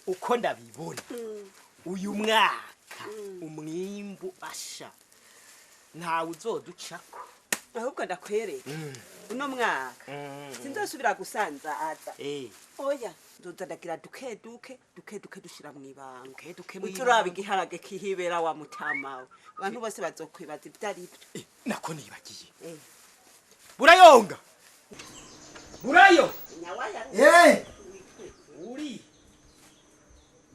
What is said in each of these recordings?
Uko ndabibona, uyu mwaka umwimbu asha ntawe uzoducako. Ahubwo ndakwereka, uno mwaka sinzosubira gusanza aza. Oya, nzoza ndagira duke duke duke duke, dushira mw'ibanga. Duke duke. Uza uraba igiharage kihibera wa mutamawe, abantu bose bazokwibaza ibyo ari byo. Nako nibagiye. Burayonga, burayo. Nyawaya. Eh, uri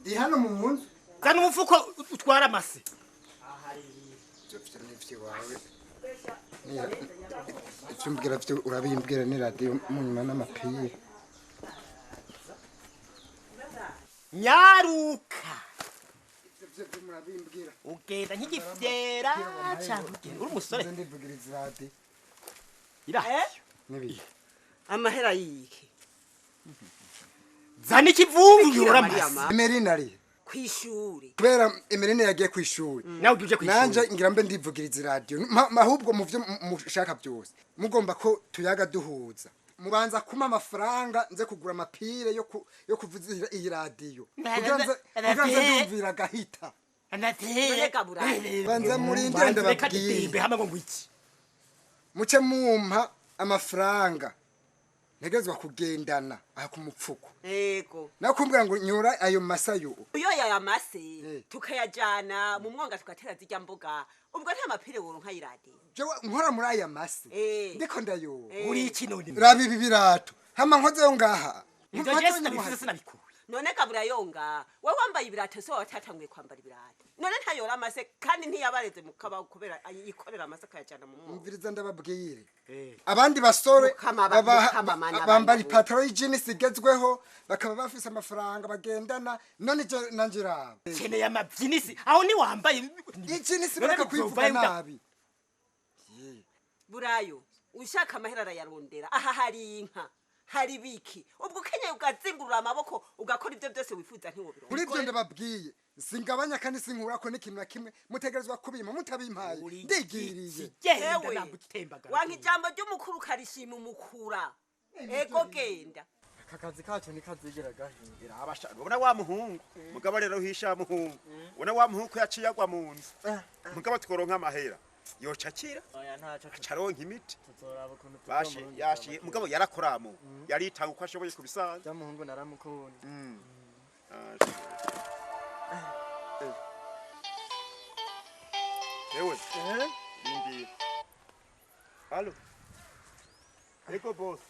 ndi hano mu nzu. Zana umufuko utwara amase. Ivyo vyo n'ivy'iwawe. Ivyo umbwira vyo urabimbwira ni radiyo mu nyuma n'amapira. Nyaruka. Ivyo vyo murabimbwira. Ugenda nk'igifyera cyangwa ugenda uri umusore. Nze ndivugiriza iradiyo. Iradiyo? N'ibiki? Amahera yiki? Zana ikivumvu. Bikira Yora Mariya. amase. Emerine ari? Kw'ishuri. Kubera Emerine yagiye kw'ishuri. Nawe uje kw'ishuri. Nanje ngira mbe ndivugiriza iradiyo. Ahubwo mu vyo mushaka byose, mugomba ko tuyaga duhuza. Mubanza kuma amafaranga nze kugura amapire yo kuvuza iyi radiyo. Kugira nze ndumvira agahita. None Gaburayo. Banza murindire Reka ndababwire. dutembe hamwe ngo ngwiki. Muce mumpa amafaranga ntegerezwa kugendana aha ku mupfuko. Yego. Nakumbwira ngo nyura ayo masayo. Uyoya aya mase tukayajana mu mwonga tugatera zirya mboga, ubwo nta mapire woronka y'iradiyo. Jewe nkora muri aya mase ndiko ndayoba. Uri iki none? Raba ibi birato hama nkozeyo ngaha. Ibyo Nkozeyo je sinabivuze, nyamuhari. sinabikuye. None Gaburayonga, we wambaye ibirato, so watatanguye kwambara ibirato, none ntayora amase kandi ntiyabareze mu kabaho kubera yikorera amase akayajana mu mwonga. Umviriza ndababwire, abandi basore Mukama mana. bambara Abana. ipataro y'ijinisi igezweho, bakaba bafise amafaranga bagendana. None je nanje raba. Keneye amabyinisi aho ntiwambaye. Ijinisi. None Bareka kwivuga bizovayo nabi. Burayo, ushaka amahera arayarondera. Aha hari inka, hari biki, ubwo ukenyeye ugazingurura amaboko ugakora ibyo byose wifuza, ntiwobironka. Kuri ibyo ndababwiye, singabanya kandi sinkurako n'ikintu na kimwe. Mutegerezwa kubimpa, mutabimpaye ndigiriye. Genda. Ewe, Nambutembagara. wanka ijambo ry'umukuru ukarishima umukura. Ego, genda. Aka kazi kacu ntikazigera gahindura. Abasha ubona wa muhungu, mugabo rero uhisha muhungu, ubona wa muhungu ko yaciye agwa mu nzu, mugabo tworonka amahera yoca akira. Oya, ntaco. Aca aronka imiti. Tuzoraba ukuntu Bashi yashiye, mugabo yarakoramo, yaritanga uko ashoboye ku bisanzwe. Ja muhungu naramukunda. Ewe, rindira. Allo, ego boss,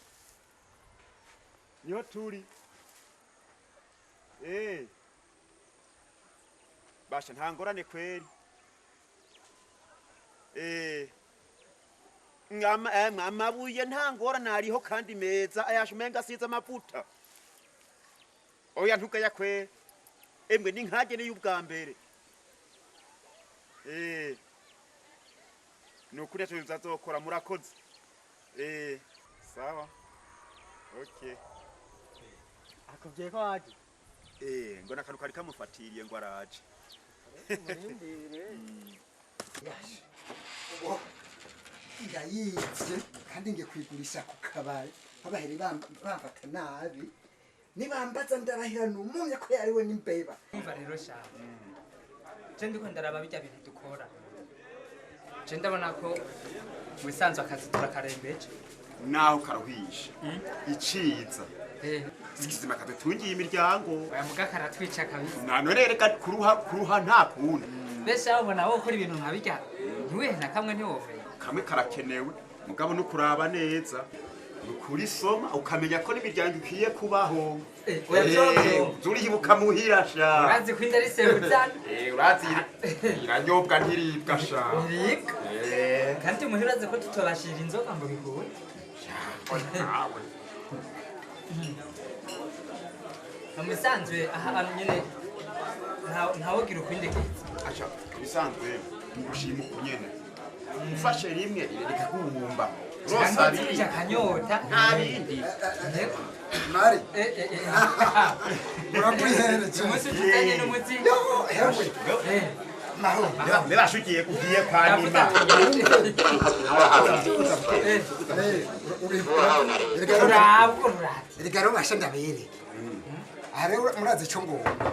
niho turi. Basha nta ngorane kweri. Amabuye nta ngorane ariho kandi meza, ayasha umenga asize amavuta. Oya, ntugaya kweri, emwe ni nkage niyo ubwa mbere. Ni ukuri ati bizazokora. Murakoze. Sawa, okay. Akubwiye ko waje? Ngo nakantu kari kamufatiriye, ngo araje. Murindire. Ndayivye kandi ngiye kuyigurisha ku kabari, abahere bamfata nabi. Nibambaza ndarahira numumye ko yariwe n'imbeba. Umva rero shaka, je ndiko ndaraba bijya bintu dukora, je ndabona ko mu bisanzwe akazi turakarembeje. Naho karuhisha iciza sikizima kadutungiye imiryango. Oya, muga karatwica kabisa. None reka kuruha kuruha nta kundi. Mbese aho ubona wowe ukora ibintu nka bijya ntiwehe na kamwe ntiwowe? Kamwe karakenewe, mugabo no kuraba neza ni ukurisoma ukamenya ko n'imiryango ikwiye kubaho. Oya, vyovyo. Zurihibuka muhira sha. Urazi ko inda ari seruzana. Urazi iranyobwa ntiribwa sha. Ntiribwa. Kandi muhira urazi ko tutobashira inzoga ngo bihure. Nawe. Mu bisanzwe aha hantu nyene ntawogira ukundi kiza. Acha ibisanzwe gushima ukunyene. Ufashe rimwe rikakuwumba. Rosa abiri akanyota. Nta bindi. Mari. Urakuhereje. Umunsi tuzanye n'umuti. Hewe. Maho. Mbebashukiye kugiye kwa nima. Erega rero basha ndabereke. Aha rero murazi ico ngomba.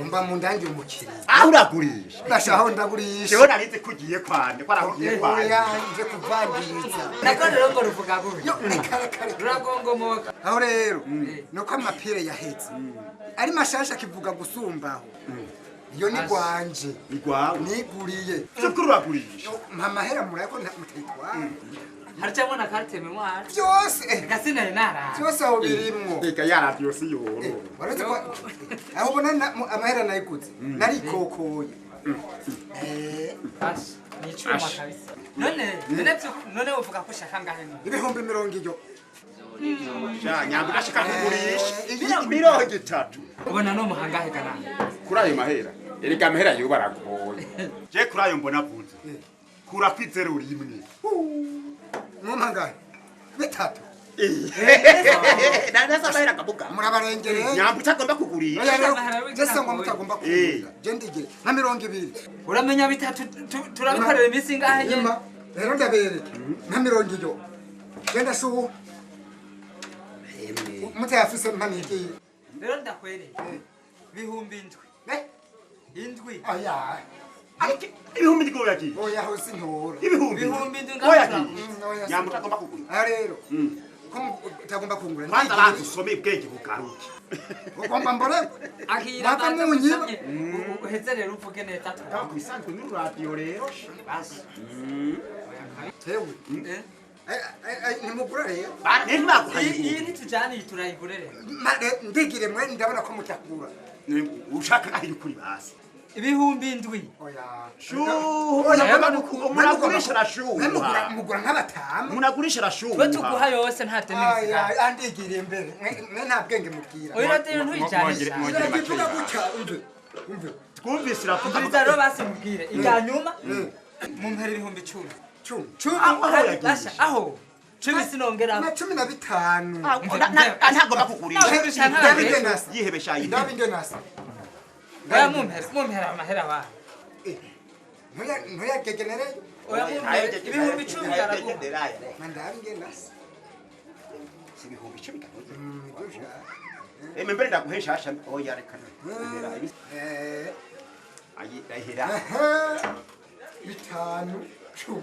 Umva mu ndangiye umukiriya. Aho uragurisha. Basha aho ndagurisha. Jewe narizi ko ugiye kwande, ko araho ugiye kwande. Oya, nje kuvangiriza. Nako rero ngo ruvuga gutyo. Reka reka reka. Ruragongomoka. Aho rero nuko amapire yahetse. Ari mashasha kivuga gusumbaho. Iyo ni gwanje. Ni gwawe. Niguriye. Vyukuri uragurisha. Mpa amahera murayako mutayitwara. Haracamwo na carte mémoire. Byose. Reka sinari narara. Byose aho birimwo. Reka ya radio si yoro. Waretse ko aho ubona amahera nayiguze. Narikokoye. Asha, ni icuma kabisa. None uvuga ko ushaka ngahe none? 20,000. Sha nyambo ndashaka kugurisha. 30. Ubona no muhangahe kana. Kuri ayo mahera. Erega amahera yo baragoye. Je kuri ayo mbona avuze. Kura kwizero rimwe. Mumpangahe? 3. Nasa amahera kabuga. Murabarengereye. Nyambo utagomba kugurisha. Oya rero, je ngo mutagomba kugurisha. Je ndigire nka 20. Uramenya 3 turabikorera iminsi ingahe nyene? Rero ndabereke nka 20. Genda shuhu. Mutayafise mpa nigiye. Rero ndakwereye. 7,000. 7. Oya. Ariko 7,000 yagiye. Oya ho sintora. 7,000. Oya yagiye. Nyambo utagomba kugurisha. Aho rero. Ko utagomba kungura. Kwanza banza usome ubwenge bugaruke. Ugomba mbore. Akira Mwava munyiba. Uheze rero uvuge neza. Kaba kubisanzwe ni radio rero. Basi. Tewe. Nimugura rero. Iyi ntitujane iyi turayigure rero. Ndigire mwe ndabona ko mutakura. Ushaka aho ukuri basi. 7,000. Oya. Shuhu. Munagurisha rashuha. Mugura nk'abatamu. Munagurisha rashuha. Twe tuguha yose nta deni Aya andigiriye mbere. Mwe nta bwenge mubwira. Oya radiyo ntuyijane. Iravuga gutya umve. Umve. Twumvise iravuga. Umviriza rero basi mubwire. Irya nyuma mumpera 10,000. 10. Basha aho. 10 sinongera. Na 15. Ntagomba kugurisha. Ndabingenasa. Yihebesha yindi. Ndabingenasa. Oya mumpera amahera wa. Ntuyagegenere. Oya mumpera 10,000 araguha. Ndabingenasa. 10,000 kabuze. Eme mbere ndaguhesha hasha oya reka. Ayi ndahera. 5 10.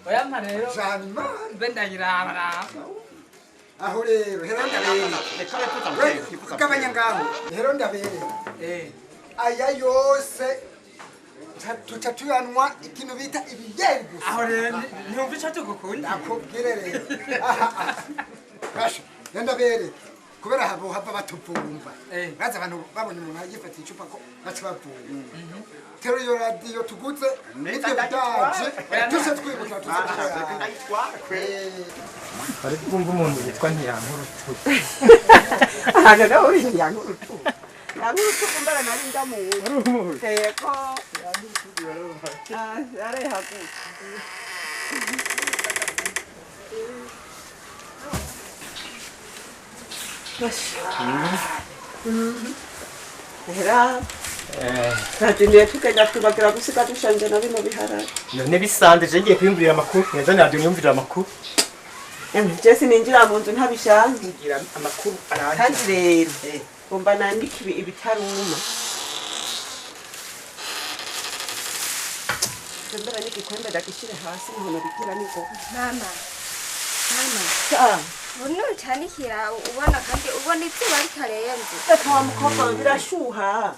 Oya mpa rero. Janima. Mbe ndayiraba. Aho rero hero ndabereye. Gabanya ngaho. Hero ndabereye. Aya yose tuca tuyanwa ikintu bita ibiyeri gusa. Aho rero ntumva ico tugukunda. Nakubwire rero. Basha ndabereye. Kubera habo hava batuvumba. Baza abantu babonye umuntu yifatiye icupa ko baca bavumba. Tero iyo radio tuguze nivyo bidaje tuce twibuka tuce. Bari kumva umuntu yitwa Ntiyankurutu. Ahantu naho uri Ntiyankurutu. Ntiyankurutu kumbara nari ndamuzi. Yego. Yarehagutse. Era. Twagendeye tugenda tubagira gusiga dushanje na bino biharage. None bisanze je ngiye kwiyumvirira amakuru. Neza radio niyumvirira amakuru. Je sininjira mu nzu ntabishanze. Ngira amakuru aranje. Kandi rero ngomba nandike ibitaruma. Mbere n'igikombe ndagishyire hasi nkono bigira niko. Mama. Mama. Sa. Buno canikira ubona kandi ubona izuba ritarenze. Reka wa mukobwa we birashuha.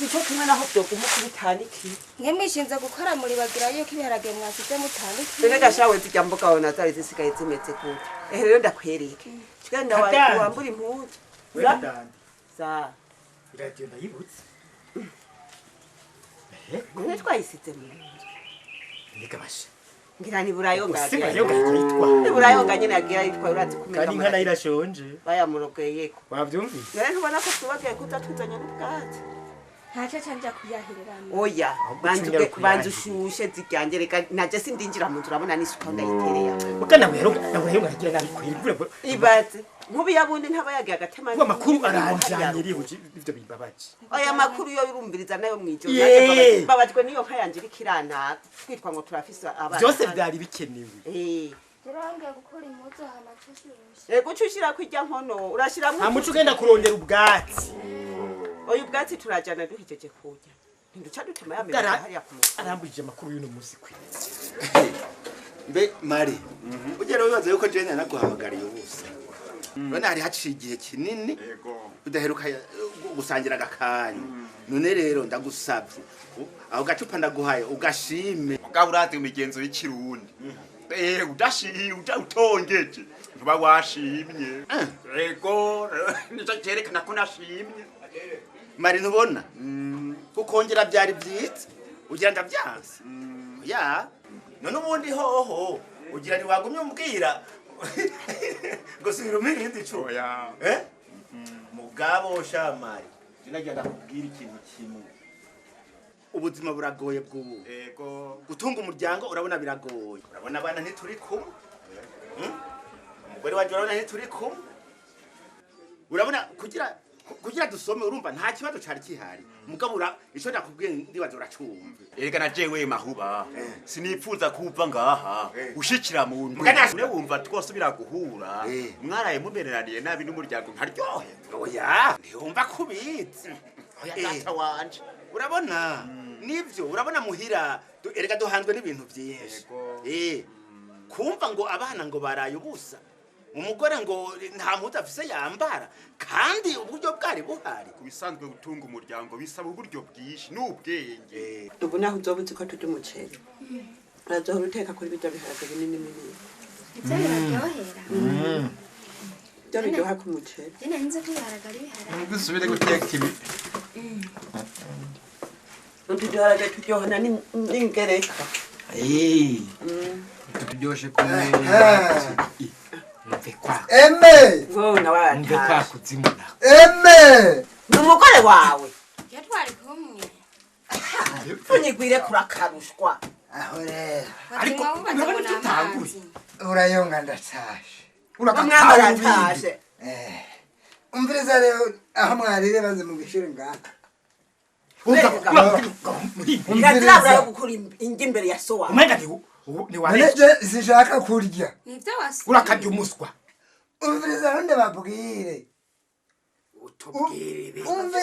Ico kimwe naho byoguma kubitanikiye. Mwe mwishinze gukora muri bagira yuko ibiharage mwasize mutanikiye. None gashawe zijya mboga wona zari zisigaye zimeze gute. Eh rero ndakwereke. Kigenda wambura impuzu. Za. Radio ndayibutse. None twayisize mu nzu. Ndikabasha. Ngira ni burayonga. Si burayonga yitwa. Ni burayonga nyene yagira yitwa urazi kumenya. Kandi inka nayo irashonje. Bayamurogeyeko. Wavyumvise? Rero ntubona ko tubagiye kuza tuzanye n'ubwatsi. Ntacyo canja kuyahirira. Oya, banza ushushe zijyanje reka naje sindinjira mu nzu urabona n'isuka ndayitereye. Muga nawe rero nawe aragira nabi kwira. Ibaze. Nkubi yabundi ntaba yagiye agatema. Kuba makuru aranjanye rihuje ivyo bimbabaje. Oya makuru yo yurumviriza nayo mwijoro. Babajwe niyo nka yanje irikirana twitwa ngo turafise abana. Byose byari bikenewe. Turangiye gukora impuzu hama cushushe. Ego cushira kwijya nkono urashiramwo. Nta muco ugenda kurondera ubwatsi. Oya ubwatsi turajana duhejeje kurya. Ntiduca dutema ya meza hariya ku musozi. Arambujije amakuru y'uno munsi kwe. Mbe Mari, ugera wibaza yuko jewe naguhamagariye ubusa. None hari haciye igihe kinini udaheruka gusangira agakanya. None rero ndagusabye aho gacupa ndaguhaye ugashime. Mugabo urazi imigenzo y'ikirundi. Udashiye utongeje ntuba washimye. Ego nico cyerekana ko nashimye. Mari ntubona kukongera byari byiza ugira ndabyanse. Ya none ubundi hoho ugira ntiwagumye umbwira ngo subira umpe irindi cupa. Mugabo shamari nagira ndakubwira ikintu kimwe. Ubuzima buragoye bw'ubu. Ego gutunga umuryango urabona biragoye. Urabona abana ntituri kumwe. Umugore wanje urabona ntituri kumwe. Urabona kugira dusome urumva nta kibazo cari kihari. Mugabo ico ndakubwiye ndibaza uracumva. Erega na jewe mahuba sinipfuza kuva ngaha ushikira mu ndu. Ne wumva twosubira guhura. Mwaraye mumereraniye nabi n'umuryango nkaryohe. Oya ntihumva kubizi. Oya data wanje. Urabona nivyo urabona muhira erega duhanzwe n'ibintu byinshi. Kumva ngo abana ngo baraye ubusa. Umugore ngo nta mpuzu afise yambara kandi uburyo bwari buhari. Kubisanzwe gutunga umuryango bisaba uburyo bwinshi n'ubwenge. Ubu naho uzoba uzi ko turya umuceri. Urazohora uteka kuri bijya biharage binini binini. Ivyo biraryohera. Byo biryoha ku muceri. Jye nzi ko ibiharage ari ibiharage. Dusubire guteka ibi. Utu duharage turyohana n'ingereka. Turyoshe kumwe. Eme! Mve kwa kuzimuna. Eme! Ni umugore wawe. Yatwari kumwe. Unyigwire kurakarushwa. Aho rero. Ariko urabona tutanguye. Urayonga ndatashe. Urakatashe. Umviriza rero aho mwarire baze mugishire ngaha. Umviriza yo gukura ingi imbere ya so wawe. Umenga ni wale. Sinshaka kurya. Nivyo wasi. Urakabye umuswa. Umviriza rundi babwire. Utubwire. Umve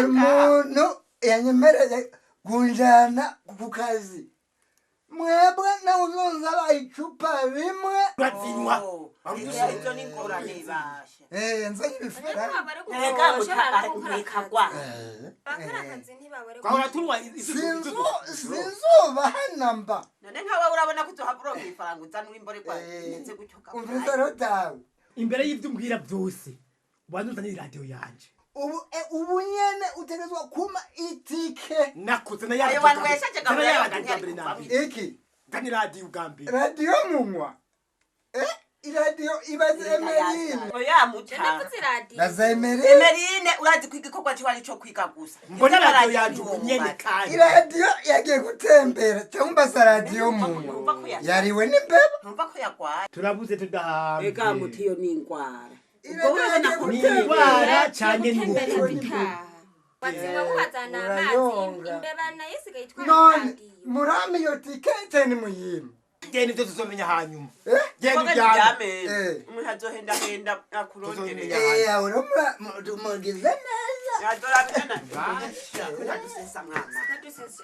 umuntu yanyemereye kunjana ku kazi. Mwebwe nawe uzonzaba icupa rimwe. Urazinywa. Izo ni ingorane basha. Nzanye ibifaranga. Erega mutakagwa. Bakora akazi ntibabare. Kwahora tunywa sinzuba hanamba. None nkawe urabona ko uzohabura ifaranga uzana uri imborerwa ndetse gutyo. Umviriza rero dawe. Imbere y'ivyo umbwira byose ubanza uzane radio yanje. Ubu nyene utegerezwa kuma itike. Nakuze na yaje. Iki? Zani radio ubwa mbere. Radio munywa. Iradiyo ibaze Emerine. Oya muta. Ndavuze radio. Baza Emerine. Emerine urazi kwiga igikorwa ciwe ari co kwiga gusa. Mbona radio yanje ubunyene kandi. Iradiyo yagiye gutembera cyangwa se radio munywa. Yariwe n'imbeba. Ntumva ko yagwaye. Turabuze tudahambye. Ega muti iyo ni ingwara. Ingwara cyane ni Wazinywa mubazana amazi imbeba nayo isigaye itwara None murami iyo tikete ni muyima. Genda ivyo tuzomenya hanyuma. Genda uryame. Umuntu azohenda henda akuronderera. Aho mugize neza. Yazorabina. Adusesa mwana.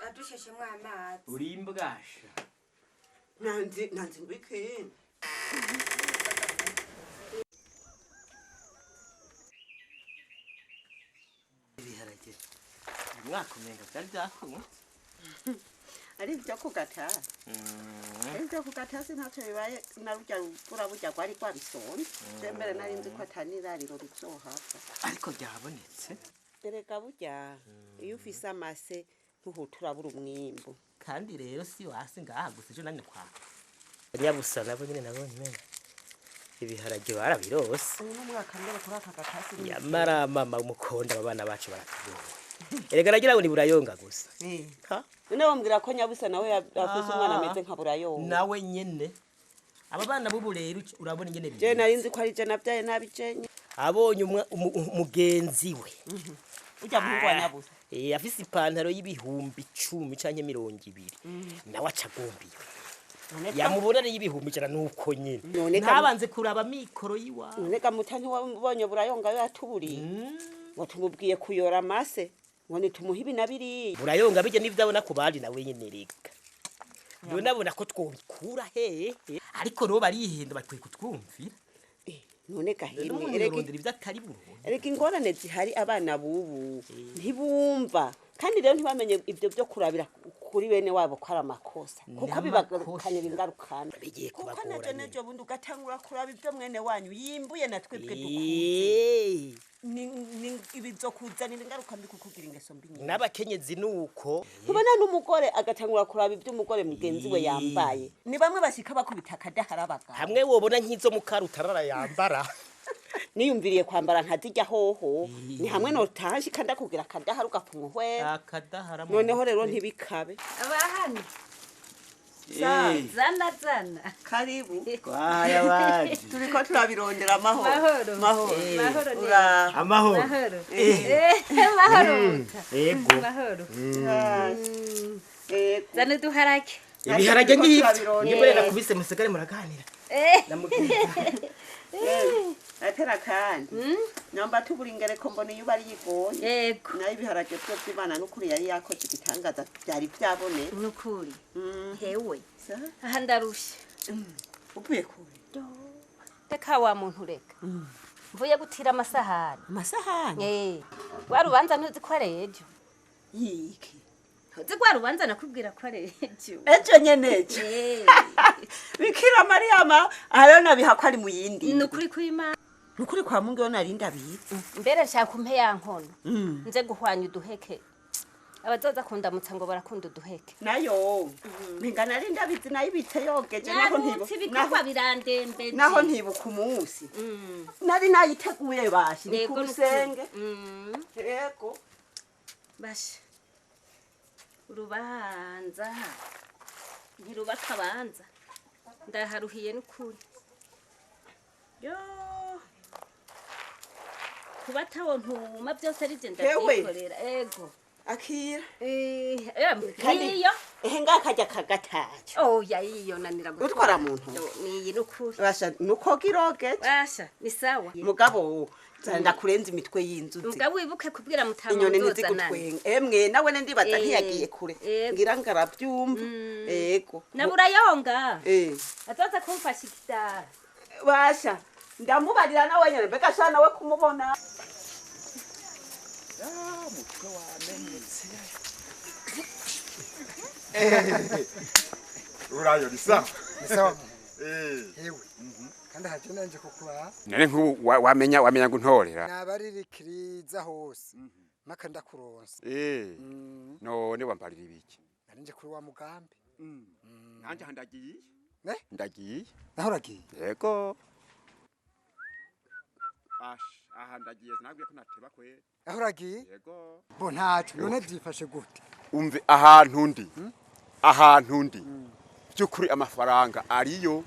Adusheshemwo amazi. Uri imbwasha. Nanzi ngwiki. Ibiharage. Umwaka umenga byari byakunze. Ari ibyo kugatasi. Ari ibyo kugatasi ntacyo bibaye na rujya rubura burya rwari rwabisonze. Je mbere nari nzi ko atanirariro rizohava. Ariko byabonetse. Erega burya iyo ufise amase ntuhutura buri umwimbu. Kandi rero si wasi ngaha gusa ejo nanye Nyabusa nabo nyene nabonye mena ibiharage barabirose. Uyu mwaka mbere kuri aka gatasi. Yamara mama umukonda aba bana bacu baratugoye. Erega nagira ngo ni Burayonga gusa. Ha? None wambwira ko Nyabusa nawe afise umwana ameze nka Burayonga. Nawe nyene. Aba bana bubu rero urabona ingene Je nari nzi ko ari je navyaye nabi jenye. Abonye umugenzi we. Ujya muhungu wa Nyabusa. Afise ipantaro y'10,000 canke 20. Nawe acagombiwe. Yamubona ari 100,000 nuko nyene. Ntabanze kuraba mikoro yiwa. None gamuta ntiwabonye Burayonga yatuburiye. Ngo tumubwiye kuyora amase. Ngo nitumuhe ibi na biriya. Burayonga bijye n'ivyo abona ku bandi nawe nyene reka. None abona ko twobikura he? Ariko rero barihenda bakwiye kutwumvira. None gahimwe erega ivyo atari burundi. Erega ingorane zihari abana bubu ntibumva kandi rero ntibamenye ibyo byo kurabira kuri bene wabo ko ari amakosa kuko bibagarukanira ingarukana. Kuko naje nejo bundi ugatangura kuraba ibyo mwene wanyu yimbuye na twebwe dukuze. Ni ibizokuzanira ingaruka mbi kukugira ingeso mbi nyinshi. N'abakenyezi nuko tubona n'umugore agatangura kuraba ibyo umugore mugenzi we yambaye. Ni bamwe bashika bakubita akadahara abagabo. Hamwe wobona nk'izo mukarutarara yambara. Niyumviriye kwambara nkazijya hoho ni hamwe notaje kandi akugira akadahara ugapfunga uhwera. Akadahara. Noneho rero ntibikabe. Abahano. Zana zana. Karibu. Kwaya baje. Turiko turabirondera amahoro. Mahoro. Mahoro. Mahoro. Amahoro. Mahoro. Mahoro. Yego. Mahoro. Zana duharake. Ibiharage ngivyo. Nibwo nakubise musigare muraganira. Atera kandi. Namba tuburi ingereko mbona iyo bari yigoye. Yego. Nayo ibiharage byo by'Imana n'ukuri yari yakoze igitangaza byari byabone. Nukuri. Hewe. Aha ndarusha. Uvuye kure. Reka wa muntu reka. Mvuye gutira amasahani. Amasahani? Wa rubanza ntuzi ko ari ejo. Yiki. Ntuzi ko rubanza nakubwira ko ari ejo. Ejo nyene ejo. Bikira Mariama arona biha ko ari muyindi. Nukuri kw'Imana. Nukuri kwa Mungu yona arinda bizi. Mbere nshaka umpe ya nkono. Nze guhwanya uduheke. Abazoza kundamutsa ngo barakunda uduheke. Nayo. Mpinga narinda bizi nayo ibitse yogeje naho ntibo. Ibikorwa birandembeje. Naho ntibuka umunsi. Nari nayiteguye bashi ni ku rusenge. Yego. Bashi. Urubanza. Ntirubaka banza. Ndaharuhiye n'ukuri. Yo. Kubatawo ntuma byose ari je ndavyikorera. Ego. Akira. Kandi ehe ngakajya kagataje. Oya iyo nanira gutwara. Utwara muntu. Niyi n'ukuri. Basha nuko girogeje. Basha ni sawa. Mugabo ndakurenza imitwe y'inzuzi. Mugabo wibuke kubwira mutama inyoni ntizigutwenga. Emwe nawe ndibaza ntiyagiye kure. Ngira ngarabyumva. Ego. Na Burayonga. Azoza kumfasha ikidara. Basha ndamubarira nawe nyene mbega sha nawe kumubona. Mutwe wamenetse. Urayo ni sawa. Ni sawa. Ewe. Kandi haje nanje kukura. None nkubu wamenya ngo untorera. Nabaririkiriza hose. Maka ndakuronsa. None wambarira ibiki? Narinje kuri wa mugambi. Nanje handagiye. Ne? Ndagiye. Naho uragiye? Yego. Ash, aha ndagiye nabwiye ko nateba kwe. Aho uragiye? Yego. Bo ntacu none byifashe gute? Umve ahantu ndi. Ahantu ndi. Byukuri amafaranga ariyo.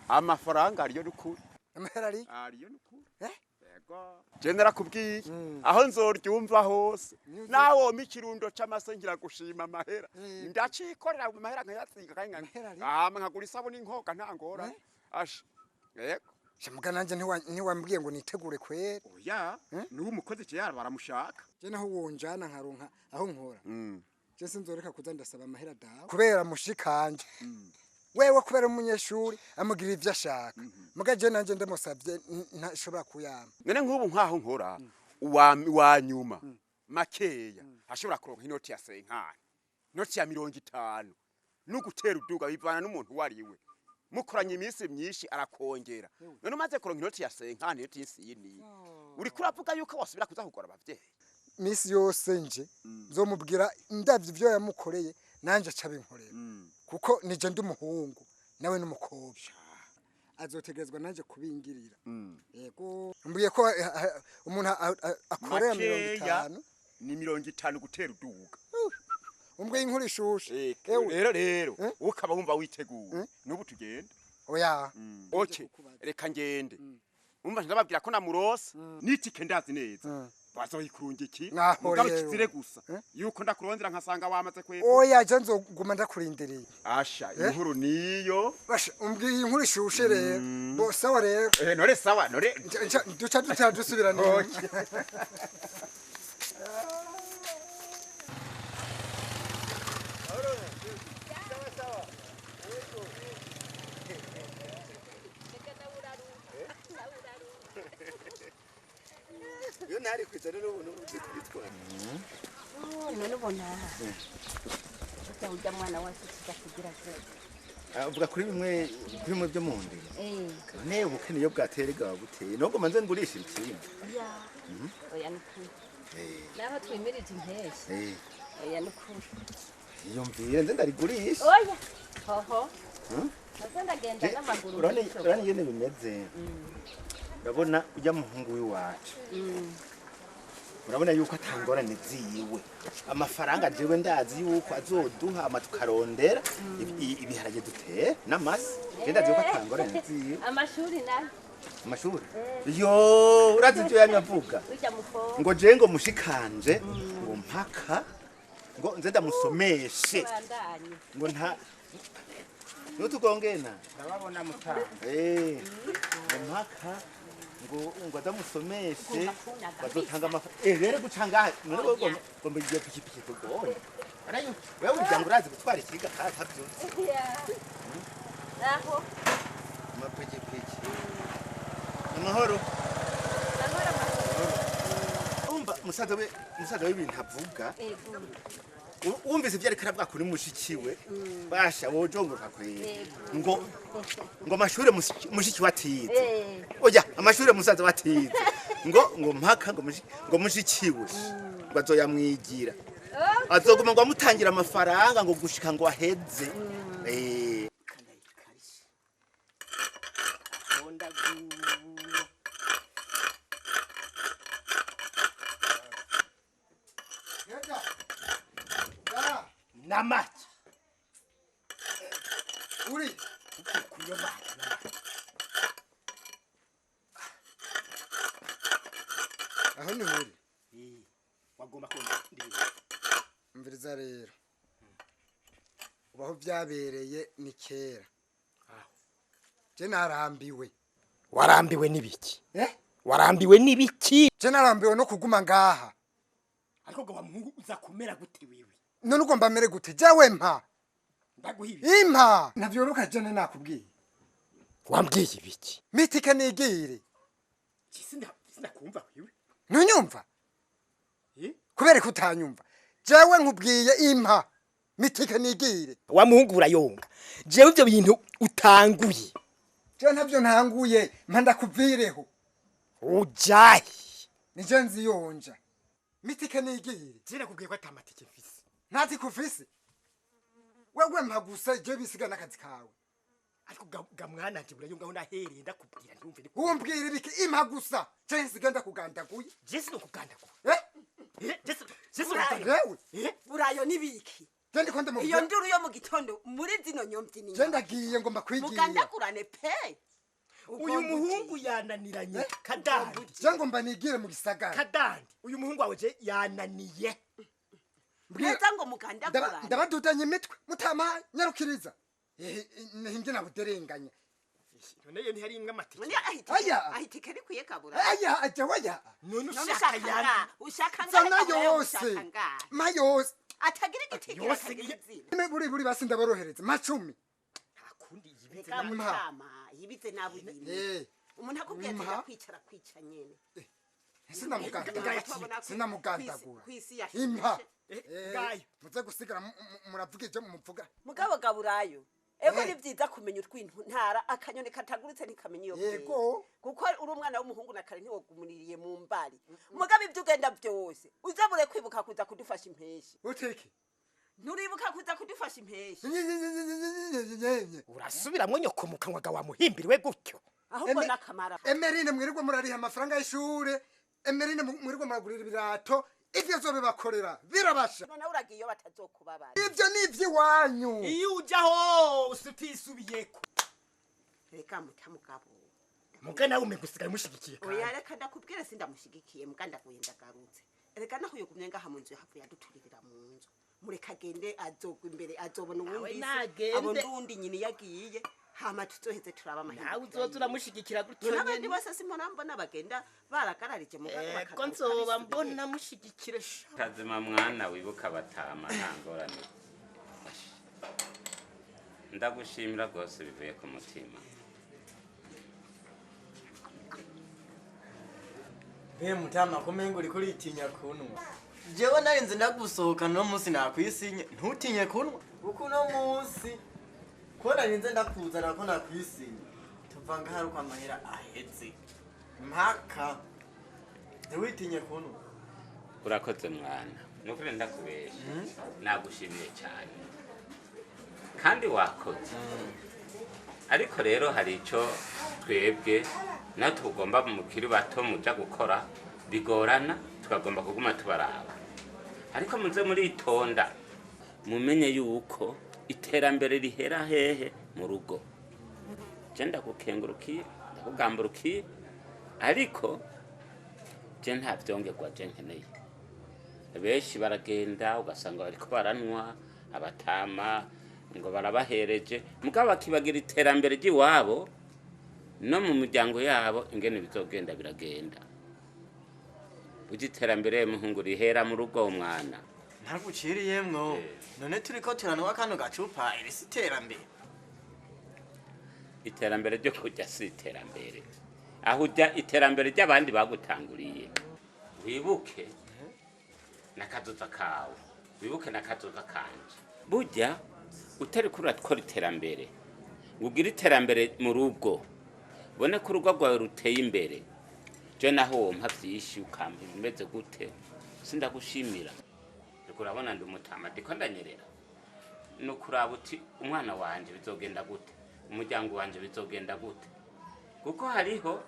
Amafaranga ariyo nukuri. Amahera ari? Ariyo nukuri. Yego. Je narakubwiye aho nzoryumva hose. Nawo mikirundo c'amase ngira gushima amahera. Ndacikorera amahera nkayatsinga kandi hama nkagura isabuni nkoga nta ngora. Ash. Yego. Shamuga nanje ntiwambwiye ngo nitegure kwera. Oya, nuwo umukozi cyo baramushaka. Je naho wonjana nkaronka aho nkora. Je sinzoreka kuza ndasaba amahera dawe. Kubera mushikanje. Wewe kubera umunyeshuri amugira ivyo ashaka. Muga je nanje ndamusavye ntashobora kuyama. None nkubu nkaho nkora wa nyuma makeya ashobora kuronka inoti ya 50. Inoti ya 50. Nugutera uduga bivana n'umuntu wariwe. Mukoranye iminsi myinshi arakongera. None umaze kuronka inoti ya 50 inoti y'isini. Uri kuravuga yuko wasubira kuza kugora abavyeyi. Misi yose nje nzomubwira ndavye ivyo yamukoreye nanje aca binkorera. Kuko nije ndi umuhungu Nawe n'umukobwa. Azotegerezwa nanje kubingirira. Yego. Mbuye ko umuntu akorera 50. Ni 50 gutera uduga. Umbwe inkuru ishushe. Rero rero ukaba wumva witeguye. Nubu tugenda. Oya. Okay. Reka ngende. Umva ndababwira ko namurose nitike ndazi neza. Bazoyikurungiki. Mugabo kizire gusa. Yuko ndakurondera nkasanga wamaze kwepfo. Oya je nzoguma ndakurindiriye. Asha inkuru niyo. Basha umbwiye inkuru ishushe rero. Bo sawa rero. Nore sawa nore. Duca duca dusubirana. Okay. Yo nari kwicara n'ubuntu bwitwara. None ubona. Ujya mwana wacu kugira se. Avuga kuri bimwe byo mu ndimo. Ne ubukene yo bwaterega buteye. Nubwo manze ngurisha ikintu. Ya. Oya nukuri. Naho twimirije impeshi. Oya nukuri. Iyo mvire nze ndarigurisha. Oya. Hoho. Nze ndagenda n'amaguru. Urani yene bimeze. Urabona ujya muhungu wiwacu. Urabona yuko atangorane ziwe. Amafaranga jewe ndazi yuko azoduha amatukarondera ibiharage dutera n'amasi. Je ndazi yuko atangorane ziwe. Amashuri nayo. Amashuri? Yo, urazi ibyo yanyavuga. Ngo je ngo mushikanje ngo mpaka ngo nze ndamusomeshe. Ngo nta Nutugongena. Ndababona mutanga. Ngo mpaka ngo adamusomeshe bazotanga amafaranga rero gucanga none ngo ngiye pikipiki kugoye arayo wewe uryango urazi gutwara ikiga katabyutse naho amapikipiki amahoro umva musaza we ibintu avuga wumvise ibyo ariko aravuga kuri mushikiwe basha wojongoka kwera ngo amashure mushiki watize oya amashure musaza watize ngo mpaka ngo mushikiwe ngo azoyamwigira azoguma ngo amutangira amafaranga ngo gushika ngo aheze Namaki uri kuyo aho ni muri wagomba kumva mviriza rero ubaho byabereye ni kera je narambiwe. Warambiwe nibiki? Warambiwe nibiki? Je narambiwe no kuguma ngaha. Ariko ngo wamuhungu uza kumera gute wiwe? None ugomba mere gute? Jawe mpa. Ndaguhibi. Impa. Navyoroka jane nakubwiye. Wambwiye ibiki? Mitike nigire. Sinda kumva wiwe. Ntunyumva? Kubera ko utanyumva. Jawe nkubwiye impa. Mitike nigire. Wamuhungu urayonga. Jewe ivyo bintu utanguye. Je ntavyo ntanguye, mpa ndakuvireho. Ujahi. Nije nziyonja. Mitike nigire. Je nakubwiye ko atamatike mfise. Ntati kufise. Wewe mpa gusa je bisiga nakazi kawe. Ariko ga mwana nje urayonga aho nahereye ndakubwira ntumve ni. Umbwira ibiki impa gusa. Je nsiga ndakugandaguye. Je sinokugandaguye. Je sinokugandaguye. Burayo nibiki. Iyo nduru yo mu gitondo muri zino nyomvyi ni. Je ndagiye ngomba kwigira. Mugandagurane pe. Uyu muhungu yananiranye kadandi. Je ngomba nigire mu gisagara. Kadandi. Uyu muhungu wawe je yananiye. Mbwira ngo mugandagurane. Ndabadudanye imitwe mutama nyarukiriza. Nhinge nabuderenganya. None yo ntihari imwe amatike. Aya ahitike rikwiye kabura. Aya aje waya. None ushaka yana. Ushaka ngana yose. Mayose. Atagira igitike atagira izina. Buri buri basinda borohereza macumi. Hakundi yibize namutama yibize nabuyime. Umuntu akubwiye ati kwicara kwica nyene. Sinamugandagura. Sinamugandagura. Impa. Ngayo muze gusigara muravuga ivyo mumuvuga. Mugabo gaburayo. Ego ni vyiza kumenya utwintu ntara akanyoni katagurutse ntikamenya iyo. Yego. Kuko uri umwana w'umuhungu na kare ntiwogumuniriye mu mbari. Mugabo ivyo ugenda byose uzabure kwibuka kuza kudufasha impeshi. Uteke. Nturibuka kuza kudufasha impeshi? Urasubiramwo nyoko mu kanwa gawa muhimbiriwe gutyo. Ahubwo n'akamara. Emerine, mwirirwa murariha amafaranga y'ishure. Emerine, mwirirwa muragurira ibirato. Ivyo zobibakorera birabasha. None uragiye iyo batazokubabara. Ivyo ni ivy'iwanyu. Iyo uja hose utisubiyeko. Reka mutamugabo. Muga nawe umenga usigaye umushigikiye kandi. Oya, reka ndakubwire, sindamushigikiye, muga ndaguye ndagarutse. Reka naho yogumye ngaha mu nzu, yahavuye aduturirira mu nzu. Mureka agende, azogwa imbere, azobona Nawe uwundi isi, nagende. abona uwundi nyina iyo agiye, hama tuzoheze turaba amahirwe. Nawe uzoza uramushigikira gutyo None abandi nyene. bose simpora mbona bagenda baragararije, mugabo Ego, bakagaruka nzoba bisubiye. mbona mushigikire sha. Kazima mwana, wibuka batama, nta ngorane. Ndagushimira rwose bivuye ku mutima. Mbe mutama, kumenga uriko uritinya kunwa. Jewe narinze ndagusohokana uno munsi, nakwisinye ntutinye kunwa, kuko uno munsi ko narinze ndakuzana ko nakwisinye, tuva ngaha ari uko amahera aheze mpaka. Ntiwitinye kunwa. Urakoze mwana, nukuri ndakubesha, nagushimiye cyane kandi wakoze. Ariko rero hari icyo twebwe natwe tugomba, mukiri bato muja gukora bigorana, tukagomba kuguma tubaraba. Ariko muze muritonda, mumenye yuko iterambere rihera hehe? Mu rugo. Je ndagukengurukiye, ndakugamburukiye, ariko je nta vyongerwa je nkeneye. Benshi baragenda ugasanga bariko baranywa, abatama ngo barabahereje, mugabo bakibagira iterambere ry'iwabo no mu miryango yabo ingene bizogenda biragenda. Burya iterambere, muhungu, rihera mu rugo, mwana. Ntaguciriyemwo, none turiko turanwa kano gacupa, iri si iterambere? Iterambere ryo kurya si iterambere, aho ujya iterambere ry'abandi bagutanguriye. Wibuke n'akazoza kawe, wibuke n'akazoza kanje. Burya utari kuri urakora iterambere ngo ugire iterambere mu rugo, ubone ko urugo rwawe ruteye imbere, je naho wompa vyinshi, ukampa ibimeze gute, sindagushimira. Ariko urabona ndi umutama, ndiko ndanyerera. Ni ukuraba uti umwana wanje bizogenda gute, umuryango wanje bizogenda gute, kuko hariho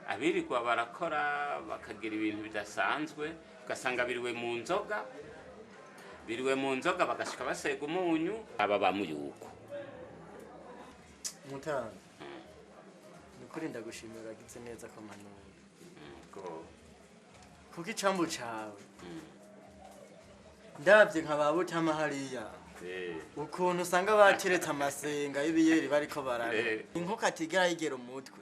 abirirwa barakora bakagira ibintu bidasanzwe, ugasanga biriwe mu nzoga, biriwe mu nzoga, bagashika basega umunyu aba bamuyuko. Mutama, nukuri ndagushimira, uragize neza ko mpanura, kuko icambu cawe ndabye nka ba butama hariya, ukuntu usanga bateretse amasenga y'ibiyeri bariko barara, inkoko atigera yigera umutwe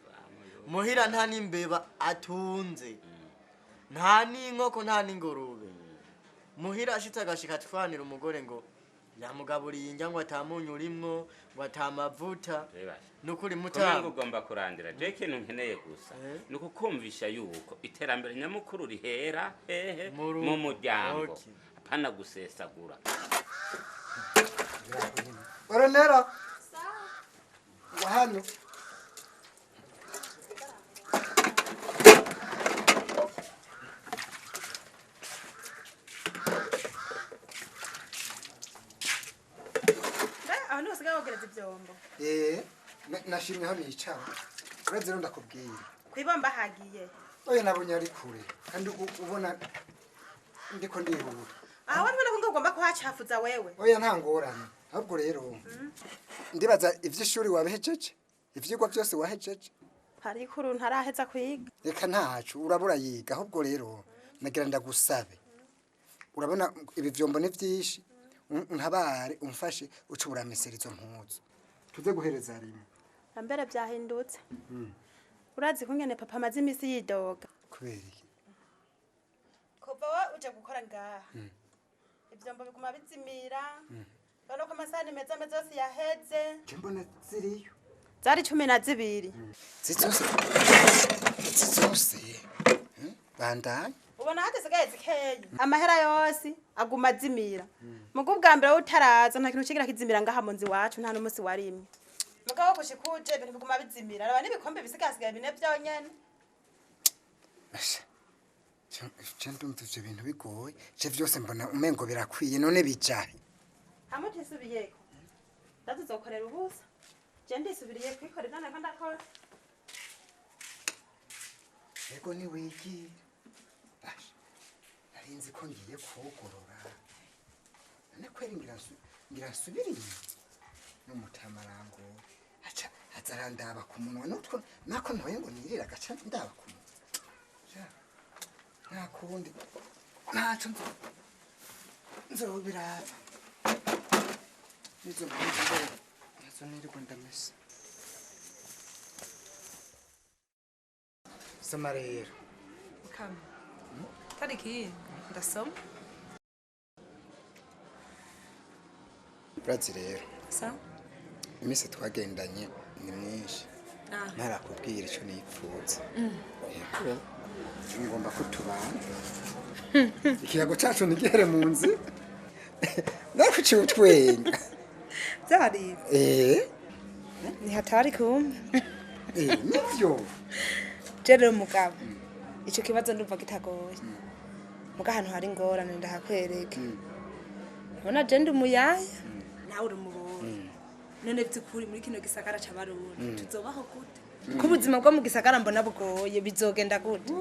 muhira, nta n'imbeba atunze, nta n'inkoko, nta n'ingurube muhira. Ashitse agashika atwanira umugore ngo yamugaburiye indya ngo atamunyu urimwo, ngo atamavuta. Nukuri Kumenga mutama, ugomba kurandira. Je ikintu nkeneye gusa ni ukukumvisha yuko iterambere nyamukuru rihera hehe? Mu rugo. Mu muryango, apana gusesagura. Oronera wa hano. Mbe aho niho usigaye wogereza ivyombo? Nashimye aho nicara. Urazi rero ndakubwira. Kwibomba hagiye? Oya, nabonye ari kure kandi ubona ndiko ndihuta. Aho wari ko ugomba kuhacafuza wewe. Oya, nta ngorane. Ahubwo rero ndibaza ivy'ishuri wabihejeje, ivyigwa byose wahejeje? Hariko uru ntaraheza kwiga. Reka ntacu, urabura yiga. Ahubwo rero nagira ndagusabe, urabona ibi vyombo ni vyinshi, untabare umfashe uce uramesera izo mpuzu, tuze guhereza rimwe. Mbere byahindutse. Urazi kungene papa amaze imisi yidoga. Kubera iki? Kuva wa uje gukora ngaha, ivyombo biguma bizimira. Urabona ko amasahani meza meza yose yaheze. Je mbona ziriyo. Zari 12. Zizose zizose. Bandanye. Ubona hadasigaye zikeyi, amahera yose aguma azimira. Muga ubwa mbere wowe utaraza, nta kintu kigira kizimira ngaha mu nzu iwacu, nta n'umunsi warimwe. Mugabo gushika uje, ibintu biguma bizimira. Raba n'ibikombe bisigasigaye bine vyonyene. Asha, je ndumva ivyo bintu bigoye. Je vyose mbona umengo birakwiye, none bijahe? Hamwe utisubiyeko ndazizokorera ubusa. Je ndisubiriye kwikorera nako ndakora. Ego niwigira. Basha, nari nzi ko ngiye kugorora. None kweri ngira nsubire inyuma. N'umutamarango aca aza arandaba ku munwa nutwo nako ntoye ngo nirire agaca ndaba ku munwa. Ja, nta kundi ntaco nzobiraba. Nizo mpuzu nazo nirirwa ndamesa. Soma rero. Mukama. Tariki ndasoma. Urazi rero. Sa? Iminsi twagendanye ni myinshi. Ntarakubwira ico nipfuza. Yego. Ngomba ko tubana. Ikiyago cacu ntigihere mu nzi. Nakuciye utwenga. Byari. Ni hatari kumbe. Nivyo. Rero mugabo. Ico kibazo ndumva kitagoye. Muga ahantu hari ingorane ndahakwereka. Ubona je ndi umuyaya nawe uri umurundi. None vy'ukuri muri kino gisagara c'abarundi tuzobaho gute? Ko ubuzima bwo mu gisagara mbona bugoye bizogenda gute?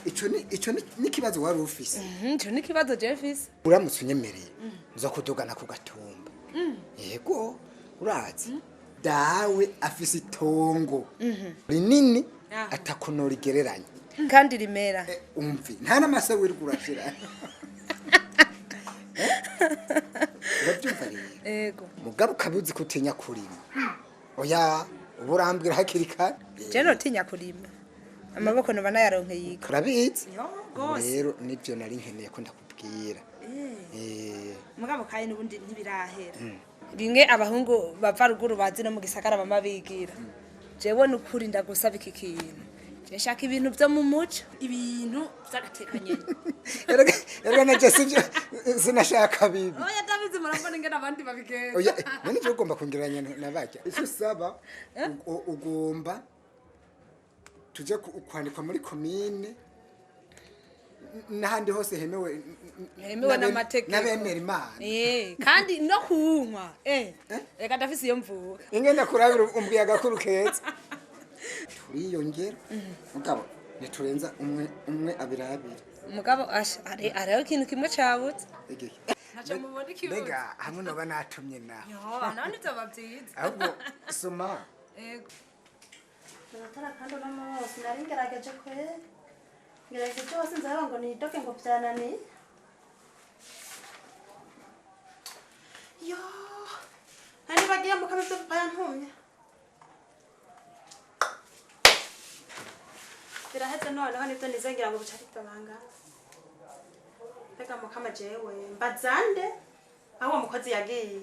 Ico ni ikibazo wari ufise. Ico ni ikibazo je mfise. Uramutse unyemereye nzokudugana ku gatumba. Yego urazi dawe afise itongo rinini atakunora igereranya. Kandi rimera. Umvi nta n'amase wirirwa urashira. Urabyumva rero. Yego. Mugabo ukabuzi ko utinya kurima. Oya ubu urambwira hakiri kare. Je notinya kurima. Amaboko noba nayaronkeye yiga. Urabizi? Yo gose. Rero nivyo nari nkeneye ko ndakubwira. Mugabo kandi n'ubundi ntibirahera. Bimwe abahungu bava ruguru bazi no mu gisagara bama bigira. Jewe nukuri ndagusaba iki kintu. Je nshaka ibintu vyo mu muco, ibintu vy'agatekanye. Erega naje sivyo sinashaka bibi. Oya ndabizi murambona ingene abandi babigenza. Oya none je ugomba kongeranya na barya. Icyo usaba ugomba tuje kwandikwa muri komine n'ahandi hose hemewe Hemewe n'amategeko. n'abemera Imana. Kandi no kunywa. Reka ndafise iyo mvuka. Ingene kurabira umbwiye agakuru keza. Turiyongera mugabo ntiturenza umwe umwe abiri abiri. Mugabo asha hariho ikintu kimwe cabutse. Igihe. Ntaco mubona ikibuze. Mbega hamwe noba natumye nawe. Yo, none vyoba vyiza. Ahubwo soma. Ego. Amatara kandi uno munsi nari ngerageje kweri. Ngerageje hose nzaba ngo nidoke ngo vyananiye. Yo, nari bagiye mu kameze papa yantumye. Biraheze noneho nivyo nizengira ngo buca bitabanga. Mbega mukama jewe mbazande aho uwo mukozi yagiye.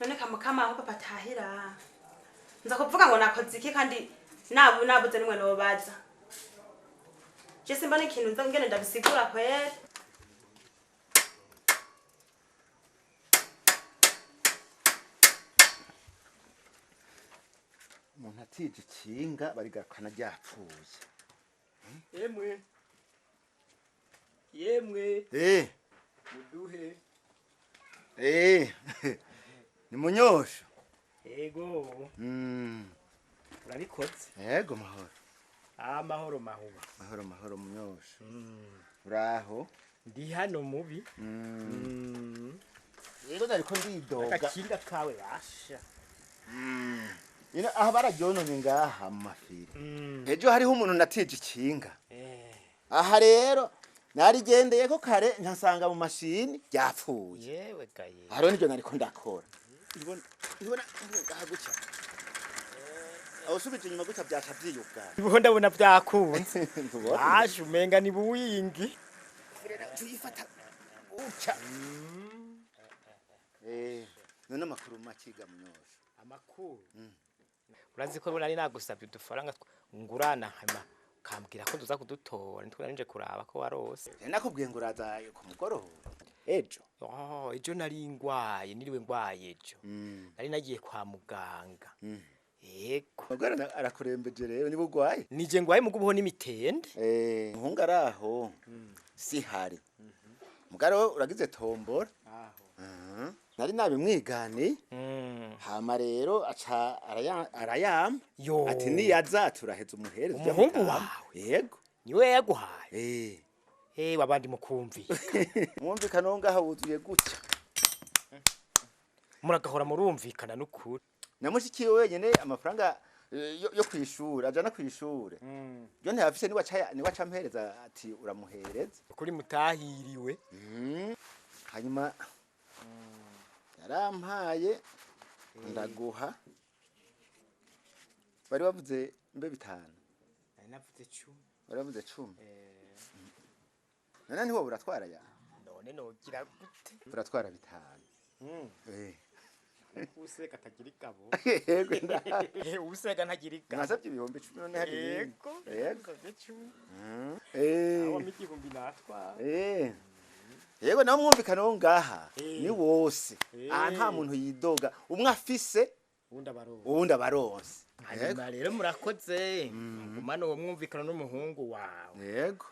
None kamukama aho papa atahira. Nza kuvuga ngo nakoze iki kandi nabuze nimwe nobaza. Je simbona ikintu nza ngene ndabisigura kweri. Umuntu atije ikinga barigarukana ryapfuye. Yemwe. Yemwe. Muduhe. Ni munyosho. Ego. Urabikoze? Yego mahoro. Amahoro mahoro. Mahoro mahoro munyosho. Uraho? Ndi hano mubi. Yego nariko ndidoga. Agakinga kawe basha. Ino aho bararyononye ngaha mu mafiri. Ejo hariho umuntu natije ikinga. Aha rero narigendeye ko kare nkasanga mu mashini ryapfuye. Yewe gaye. Haro niryo nariko ndakora. Ibona ngaha gutya. Aho usubije inyuma gutya byaca byiyugara. Ubu ndabona byakunze. Basha umenga ni buwingi. Tuyifata gutya. None amakuru makiga munyosho. Amakuru. Urazi ko nari nagusabye udufaranga ngurana hama kambwira ko duza kudutora nitwe nanje kuraba ko warose. Nakubwiye ngo uraza ku mugoroba ejo. Ejo nari ngwaye niriwe ngwaye ejo. Nari nagiye kwa muganga. Yego. Mugara arakurembeje rero niba ugwaye. Nije ngwaye mugubuho n'imitende. Muhunga araho. Si hari. Mugaro uragize tombora. Aho. Nari nabimwigane. Hama rero aca arayama. Ati niyaza turaheza umuhereza. Umuhungu wawe? Yego. Niwe yaguhaye? Eh. Wabandi mukumvika. Mwumvikana ngaha wuzuye gutya. Muragahora murumvikana n'ukuri. Namushikiye wenyene amafaranga yo kwishura ajana kwishura. Yo ntafise ni waca ampereza ati uramuhereza. Kuri mutahiriwe. Hanyuma yarampaye ndaguha. Bari bavuze mbe 5. Nari navuze 10. Bari bavuze 10. None ntiwo uratwara ya? None nogira gute? Uratwara 5. Useka atagira igabo. Yego nda. Useka ntagira igabo. Nasabye ibihumbi 10 none hari. Yego. Yego. 10. Eh. Aho igihumbi natwa. Eh. Yego nawe mwumvikana wo ngaha ni wose. Aha nta muntu yidoga. Umwe afise uwundi abaronse. Hanyuma rero murakoze. Ngumane uwo mwumvikana n'umuhungu wawe. Yego.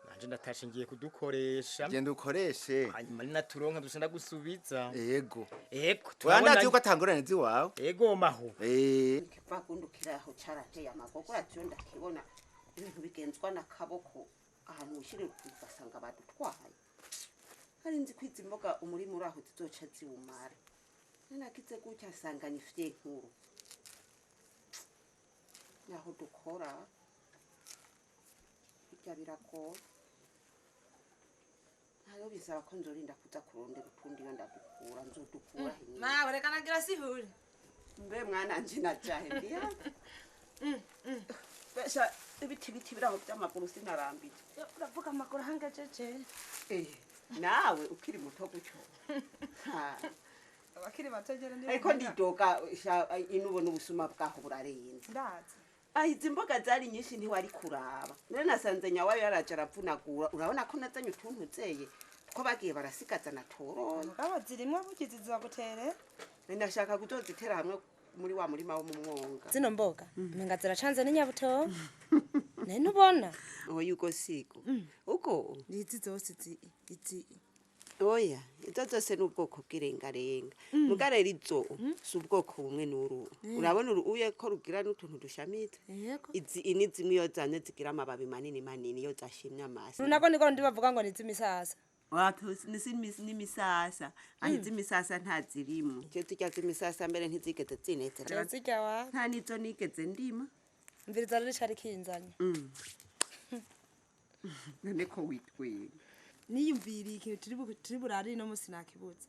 Nanje ndatashe ngiye kudukoresha. Genda ukoreshe. Hanyuma ni naturonka dushenda gusubiza. Yego. Yego. Turandazi yuko atangorane ziwawe. Yego maho. Eh. Kivagundukira aho carateye amagogo atiyo ndakibona ibintu bigenzwa n'akaboko ahantu ushire ugasanga badutwaye. Hari nzi kwiza imboga umurima uraho zizoca ziwumara. Nanakize gutya asanga ni fye nkuru. Naho dukora bijya birakora. Ntayo bisaba ko nzorinda kuza kurondera utundi yo ndadukura nzodukura hinyuma. Mawe reka nagira sihuri. Mbe mwana nje najahe ndiya. Besha ibiti biti biraho by'amaguru sinarambije. Uravuga amaguru hangajeje. Eh. Nawe ukiri muto gutyo. Ha. Abakiri bato ndi. Ariko ndidoga inubo n'ubusuma bwaho burarenze. Ndazi. Ah izi mboga zari nyinshi ntiwari kuraba. None nasanze nyawayo yaraje aravunagura. Urabona ko nazanye utuntu zeye two bagiye barasigaza na toro. Mugabo zirimwe bugizi zizagutere. Ndashaka kuzozitera hamwe muri wa murima wo mu mwonga. Zino mboga menga ziracanze n'inyabuto. Nene nubona. Oya ugo sigo. Ugo nizi zose izi. Oya, izo zose n'ubwoko bw'irengarenga. Mugarera izo si ubwoko bumwe n'uru. Urabona uye ko rugira n'utuntu dushamitse. Izi ini zimwe iyo zanye zigira amababi manini manini iyo zashimye amasi. Runako niko ndi bavuga ngo nizi misasa. Watu nisi misasa. Aho izi misasa ntazirimo. Icyo turya z'imisasa mbere ntizigeze zinezera. Zirya wa. Nta nizo nigeze ndima. Mviriza rero cari kinzanye. None ko witwinga. Niyumviriye ikintu turi burari no musi nakibutse.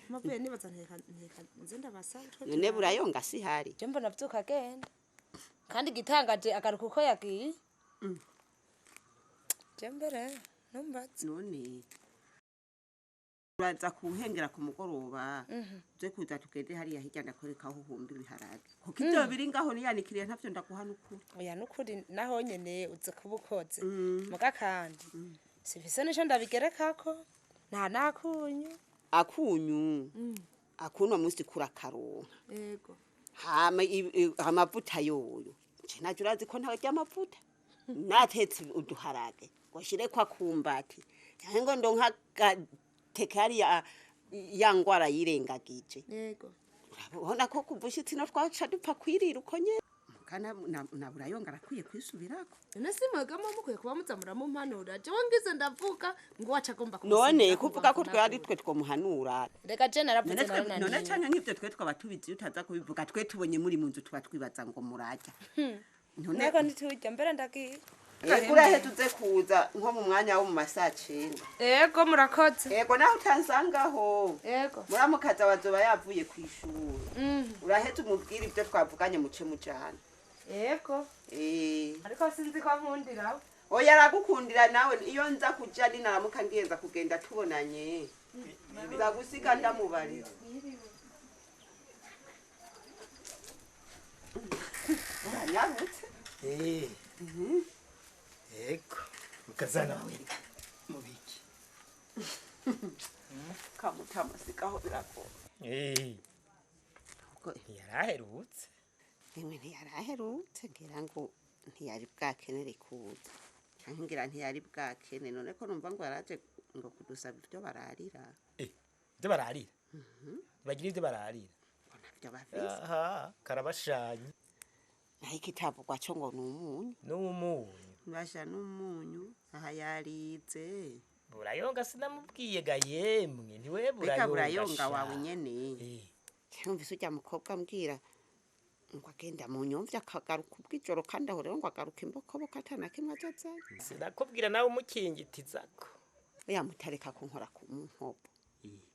Mavuye nibaza nteka nze ndabasa. None burayonga si hari. Je mbona vyuka agenda. Kandi gitangaje agaruka uko yagiye. Je mbere numbatse. None uraza kuhengera ku mugoroba. Uze kuza tugende hariya hirya ndakwereka aho uhumba ibiharage. Kuko ivyo biri ngaho niyanikiriye ntavyo ndaguha n'ukuri. Oya n'ukuri naho nyene uze kuba ukoze. Muga kandi sifise nico ndabigerekako. Nta nakunyu. Akunyu. Akuno musi kurakaronka. Yego. Hama amavuta yoyo. Je naje urazi ko ntarya amavuta. Natetse uduharage. Ngo kwa kumbati. Ngo ndonka tekari ya ngwara yirengagije. Yego. Urabona ko kuvushitsi no twaca dupfa kwirira uko nye. Kana na burayonga arakwiye kwisubirako. None si mwegamo mukwiye kuba muzamura mu mpanura. Jewe ngize ndavuga ngo waca agomba None kuvuga ko twe ari twe twomuhanura. Reka je naravuze narananiwe. None canke nk'ivyo twe twaba tubizi utaza kubivuga twe tubonye muri mu nzu tuba twibaza ngo murajya. None nako ntitujya mbere ndagiye. Ego urahe tuze kuza nko mu mwanya wo mu masaha 9. Ego murakoze. Ego naho utansangaho. Ego. Muramukaza wazoba yavuye kwishuri. Urahe tumubwira ibyo twavuganye muce mujana. Ego. Eh. Ariko sinzi ko nkundira. Oya aragukundira nawe iyo nza kuja ninaramuka ngenza kugenda tubonanye. Nzagusiga ndamubarira. Uranyarutse. Eh. Ego. Mukazana wawe mubiki. Kamutama sikaho birakora. Eh. Ntiyaraherutse. Ewe ntiyaraherutse ngira ngo ntiyari bwakenere kuza. Canke ngira ntiyari bwakene none ko numva ngo yaraje ngo kudusaba ibyo bararira. Eh. Ibyo bararira. Bagira ibyo bararira. Ntabyo bafise. Aha, karabashanye. Naho ikitavugwa cyo ngo ni umunyu. Ni umunyu. Basha n'umunyu aha yarize. Burayonga sinamubwiye ga yemwe, ntiwe Beka burayonga. Burayonga Sha. wawe nyene. Cyumvise ujya mukobwa ambwira ngo agenda mu nyumvya akagaruka ubw'ijoro, kandi aho rero ngo agaruka imbokoboko atana kimwe azazanye. Sinakubwira nawe umukingitizako. Oya mutareka kunkora ku nkobo.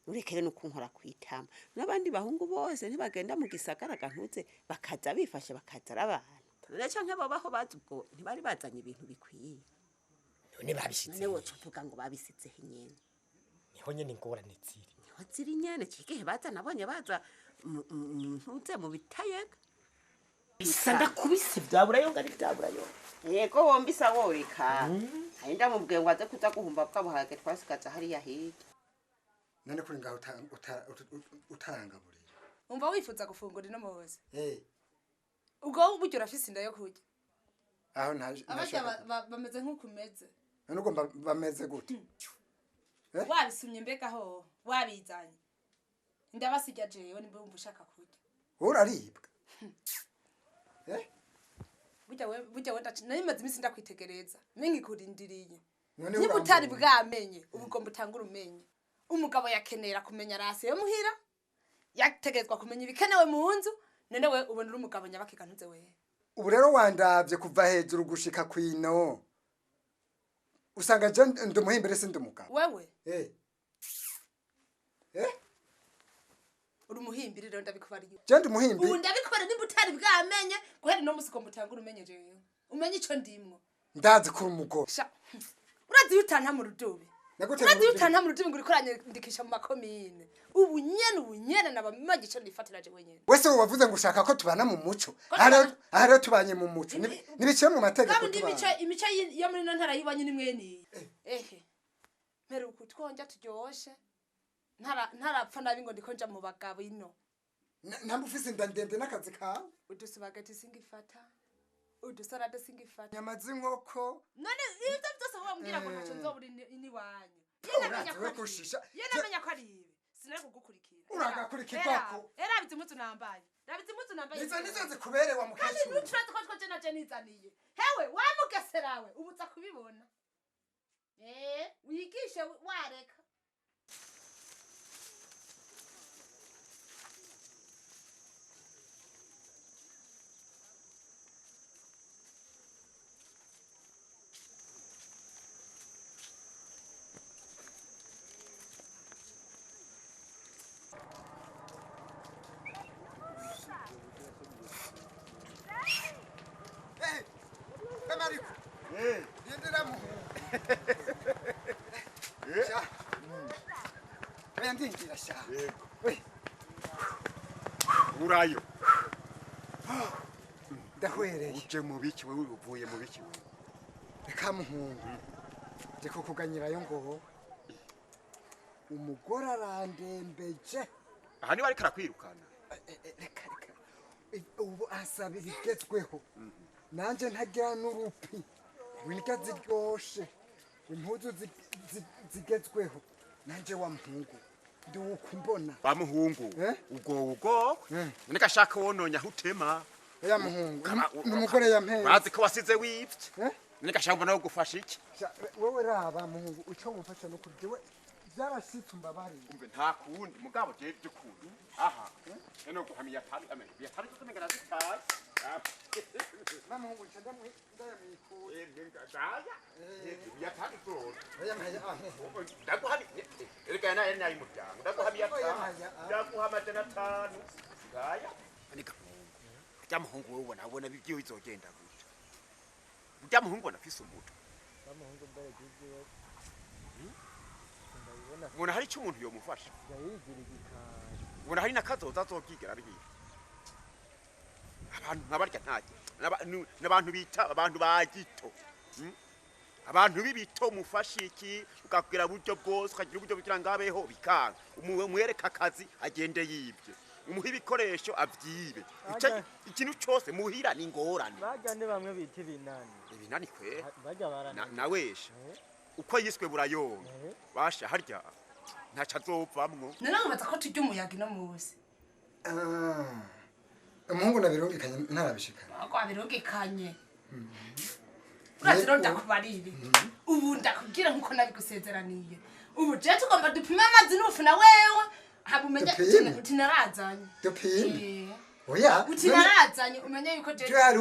Urekere no kunkora kwitama. N'abandi bahungu bose ntibagenda mu gisagara gantuze bakaza bifashe bakaza ari abantu. None canke babaho bazi ubwo ntibari bazanye ibintu bikwiye. None babishitse. None woca uvuga ngo babisizeho nyene. Niho nyene ingorane ziri. Niho ziri nyene cigihe baza nabonye baza ntuze mu bitayega. Bisa ndakubise vya burayonga ari vya burayonga. Yego wombisa woreka. Hari ndamubwiye ngo aze kuza guhumba bwa buharage twasigaza hariya hirya. None kuri ngaho utangaburira. Umva wifuza gufungura ino muhoza. Eh. Ubwo buryo urafise inda yo kurya. Aho nta Abarya bameze nk'uko umeze. None ugomba bameze gute? Wabisumye mbega ho wabizanye. Ndabasirya jewe nimba wumva ushaka kurya. Uraribwa. Eh? Burya we nari maze iminsi ndakwitegereza. Mengi kurindiriye. None Niba utari bwamenye ubugomba utangura umenye. Umugabo yakenera kumenya rasi yo muhira. Yategezwa kumenya ibikenewe mu nzu. None we ubona uri umugabo nyabakeka ntuze we. Ubu rero wandavye kuva hejuru gushika kwino. Usanga je ndumuhimbere sindi umugabo. Wewe? Eh. Eh? Uri umuhimbiri rero ndabikubariye. Je ndi umuhimbiri. Ubu ndabikubara nimba utari bwamenye guhera no musi ugomba utangura umenye jewe. Umenye ico ndimwo. Ndazi kuri umugore. Sha. Urazi utanta mu rudubi. Urazi utanta mu rudubi ngo urikoranye ndikisha mu makomine. Ubu nyene nabamenye ico nifatira jewe nyene. Wese wavuze ngo ushaka ko tubana mu muco. Aha rero tubanye mu muco. Nibiciye mu mategeko tubana. Imico yo muri no ntara yibanye ni mwene. Ehe. Mperuka utwonja turyoshe. Ntarapfa nabi ngo ndiko nja mu bagabo ino. Namba ufise inda ndende n'akazi kawe. Udusubagati singifata. Udusarade singifata. Nyama z'inkoko. None ibyo byose wambwira ngo ntaco nzobura ini wanyu. Yenamenya ko ari ibi. Sinari kugukurikira. Uragakurikirwako. Era bizi impuzu nambaye. Rabizi impuzu nambaye. Nizo nizo zikuberewa mukecuru. Kandi nucurazi ko two je naje nizaniye. Hewe wamugeserawe ubuza kubibona. Wigishe wareka. Urayo. Ndahwereye. Uje mu biki wewe uvuye mu biki wewe? Reka muhungu. Je kukuganyirayo ngo umugore arandembeje. Aha niba ariko arakwirukana. Reka reka. Ubu asaba ibigezweho. Nanje ntagira n'urupi. Winka ziryoshe. Impuzu zigezweho. Nanje wa muhungu. Ndi ukumbona. Wa muhungu. Ubwo. None gashaka wononya hutema. Ya muhungu. Numugore yampeye. Bazi ko wasize wivye. None gashaka mbona gufasha iki? Wewe raba muhungu uco mufasha no kurya we byarashitse umbabari. Umve nta kundi mugabo je by'ukuntu. Aha. None guhamiya tabi amen. Ya tabi tumenga nazitaye. Na muhungu nca ndayamwikura. Ndaya. Ya tabi ko. Oya nkaya. Ndaguhami. Erega naye nayi muryango. Ndaguhamiya tabi. Ndaguha 500. Ndaya. Anika muhungu. Rya muhungu wewe ubona ubona ibyo bizogenda gute. Rya muhungu nafise umutwe. Muhungu mbere giziwe. Ubona hari icyo umuntu yomufasha. Yayigira igikari. Ubona hari nakazoza azobyigera ariye. Abantu nkabarya ntacyo. N'abantu bita abantu bagito. Abantu b'ibito mufasha iki ukakubwira buryo bwose ukagira uburyo kugira ngo abeho bikanga. Umwereka akazi agende yibye. Umuha ibikoresho avyibe. Ikintu cyose muhira ni ngorane. Barya ni bamwe bita ibinani. Ibinani kwe? Barya barana. Nawesha. Uko yiswe burayonga. Basha harya. Ntaca azovamwo. None nkubaza ko turya umuyaga ino musi. Umuhungu nabirungikanye ntarabishikana. Ahubwo wabirungikanye. Urazi rero ndakubarire. Ubu ndakubwira nkuko nabigusezeraniye. Ubu je tugomba dupime amazi n'ubufu na wewe. Haba umenye uti narazanye. Dupime. Oya. Uti narazanye umenye yuko je. Je hari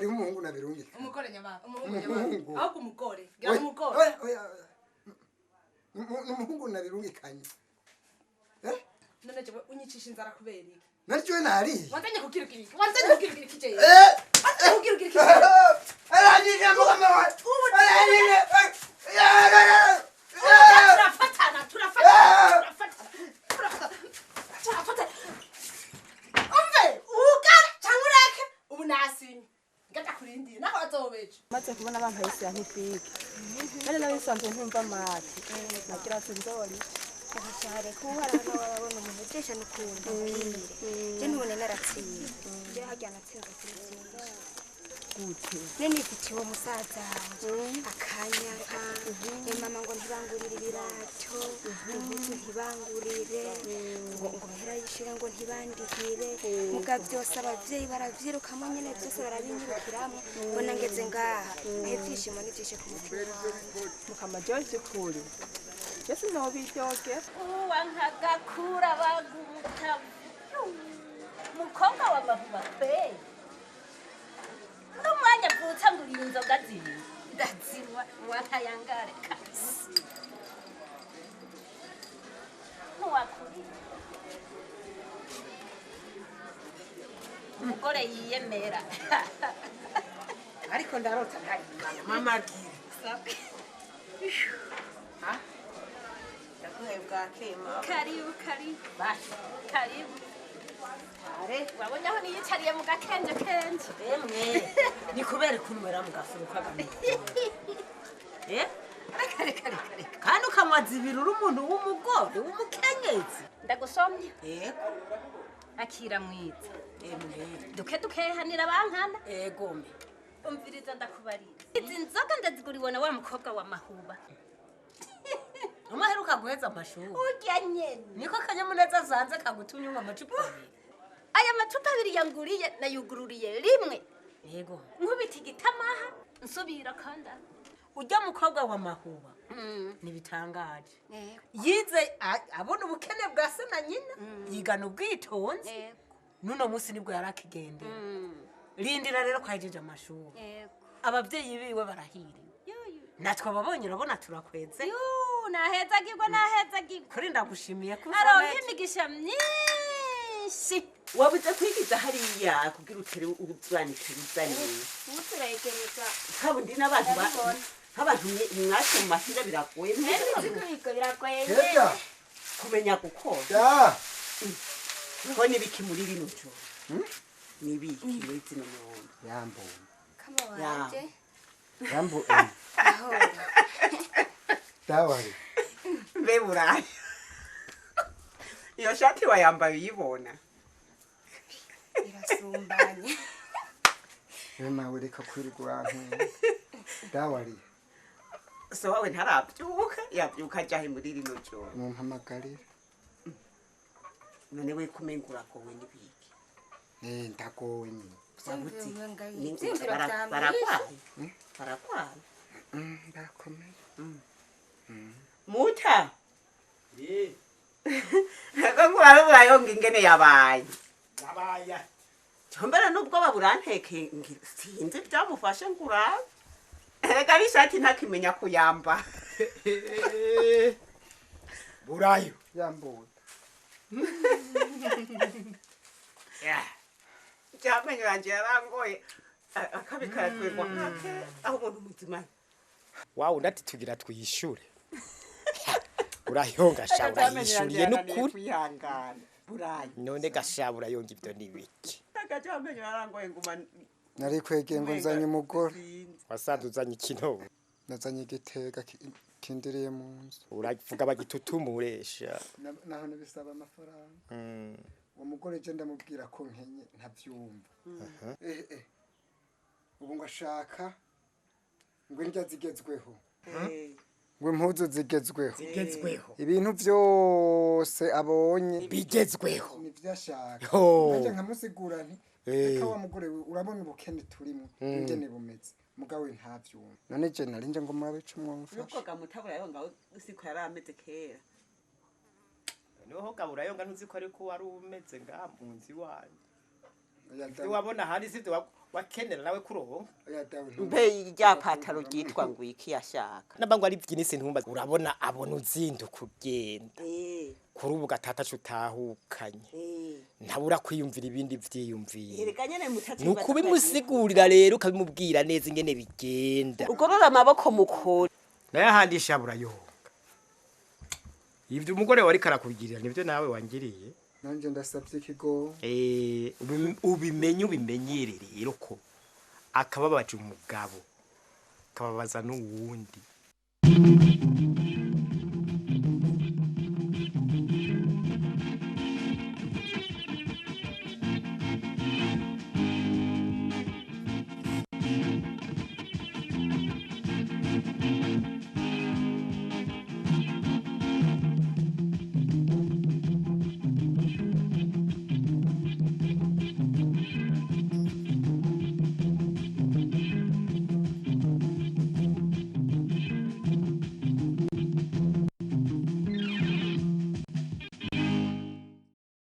umuhungu nabirungikanye. Umugore nyababa, umuhungu nyababa. Ahubwo umugore. Gira umugore. Oya oya. N'umuhungu nabirungikanye. Eh? None je unyicisha inzara kubera iki? Naryo nari. Wanzanye kukirukira iki? Wanzanye kukirukira iki je? Wanzanye kukirukira iki? Arangije mugama wawe. Arangije. Turafatana, turafatana, turafatana. Turafatana. Umve, ugara cyangwa ureke ubu nasinye. Ngatakurindiye naho azobeje. Maze kubona bampaye scientifique. Nari nabisanzwe ntumva amati. Nagira ati nzori. Cyane kuharana warabona umuntu ujesha n'ukuntu ubwire. Je ntubone naratsinze. Je harya natsinze kuri byinshi. Gute? None nifitiye uwo musaza akanyanka. Mama ngo ntibangurire ibirato, impuzu ntibangurire, ngo mpera yishire ngo ntibandihire. Muga byose abavyeyi baravyirukamo nyene byose barabinyirukiramo. Mbona ngeze ngaha. Aho ivyishimo ni vyinshi ku mutima wanje. Mukama George kuri. Jesi nobiryoge. Uwankagakura baguta. Mukobwa wa mavuba pe. N'umwanya mvutsa nguriye inzoga zibiri. Ndazinywa uwankayangare kasi. Ntiwakuriye. Umugore yiyemera. Ariko ndarota ntayimana mama gira. Ha? Karibu karibu. Karibu. Wabonye aho niyicariye mu gakenje kenje. Emwe ni kubera kunywera mu gafuru kagame. Eh? Reka reka reka. Kandi ukanywa zibiri uri umuntu w'umugore w'umukenyezi. Ndagusomye. Yego. Akira mwiza. Emwe. Duke dukehanira bankana. Yego mbe. Umviriza ndakubarira. Izi nzoga ndaziguriwe na wa mukobwa wa Mahuba. Umaheruka guheza amashuri. Urya nyene. Niko kanyamuneza zanze kagutumye unywa amacupa abiri. Aya macupa abiri yanguriye nayugururiye rimwe. Yego. Nkubita igitamaha nsubira kanda. Urya mukobwa wa Mahuba. Nibitangaje. Yize abona ubukene bwa se na nyina yigana ubwitonzi. Nuno munsi nibwo yarakigendera. Rindira rero kwajeje amashuri. Abavyeyi biwe barahiriwe. Natwe ababonye urabona turakweze. Nahezagirwa nahezagirwa. Kuri ndagushimiye ko aronka imigisha myinshi. Wabuze kwigiza hariya kugira utere uzanikira uzaniye. Uturayegereza. Kabundi n'abantu nk'abantu mwashe mu mahira biragoye. Biragoye. Kumenya gukora. Ko nibiki muri rino joro? Nibiki muri zino nyondo? Yambo. Kama waje. Yambo. Dawari. Mbe burayi. Iyo shati wayambaye uyibona. Irasumbanye. Nawe reka kwirirwa nte. Dawari. So wawe ntarabyuka, yabyuka ajahe muri rino joro. Mumpamagarira. None we kumengura kowe nibiki. Ndagowe nyine. Wabuti. Barakwaye. Barakwaye. Ndakomeye. Muta. Nako ngurayo ingene yabaye. Yabaya. Chombera nubwo baburanteke sinzi byamufashe ngura. Erega n'ishati ntakimenya kuyamba. Burayo. Yambuye. Byamenyo yanje yarangoye akabikarakwirwa nkake aho umuntu muzima. Wawu ndati tugira twiyishure. Urayonga sha urayishuriye nukuri. Kwihangana. Burayo. None gasha urayonga ibyo nibiki. Akajamenyo yarangoye nguma Nari kwegeye ngo nzanye umugore. Wasanze uzanye ikinogo. Nazanye igitega kindiriye mu nzu. Uravuga bagitutumuresha. Naho nibisaba amafaranga. Uwo mugore je ndamubwira ko nkenye ntavyumva. Ubu ngo ashaka ngo indya zigezweho. Ngo impuzu zigezweho. Zigezweho. Ibintu byose abonye bigezweho. Nivyo ashaka. Ho. Nanjye nkamusigura nti reka wa mugore we, urabona ubukene turimo ingene bumeze, mugabo we ntavyumva. None je narinje ngo murabe ico mwomfasha. Nubwo gamutabura yo ngawe siko yari ameze kera. Niho gabura yonga ntuzi ko ariko wari umeze ngaha mu nzu iwanyu. Ivyo wabona ahandi sivyo wakenera nawe kuronka. Mbe rya pataro ryitwa ngo iki yashaka? Namba ngo ari byinisi ntumba urabona abona uzinduka ugenda kuri ubu gatata utahukanye ntabura kwiyumvira ibindi vyiyumvira. Erega nyene mutacu. Ni ukubimusigurira rero, ukabimubwira neza ingene bigenda. Ugorora amaboko mukore. Naye ahandi ishabura yonga ivyo umugore wawe ariko arakugirira nivyo nawe wangiriye. Nanje ndasabye ikigo. Ubimenye ubimenyere rero ko akababaje umugabo kababaza n'uwundi.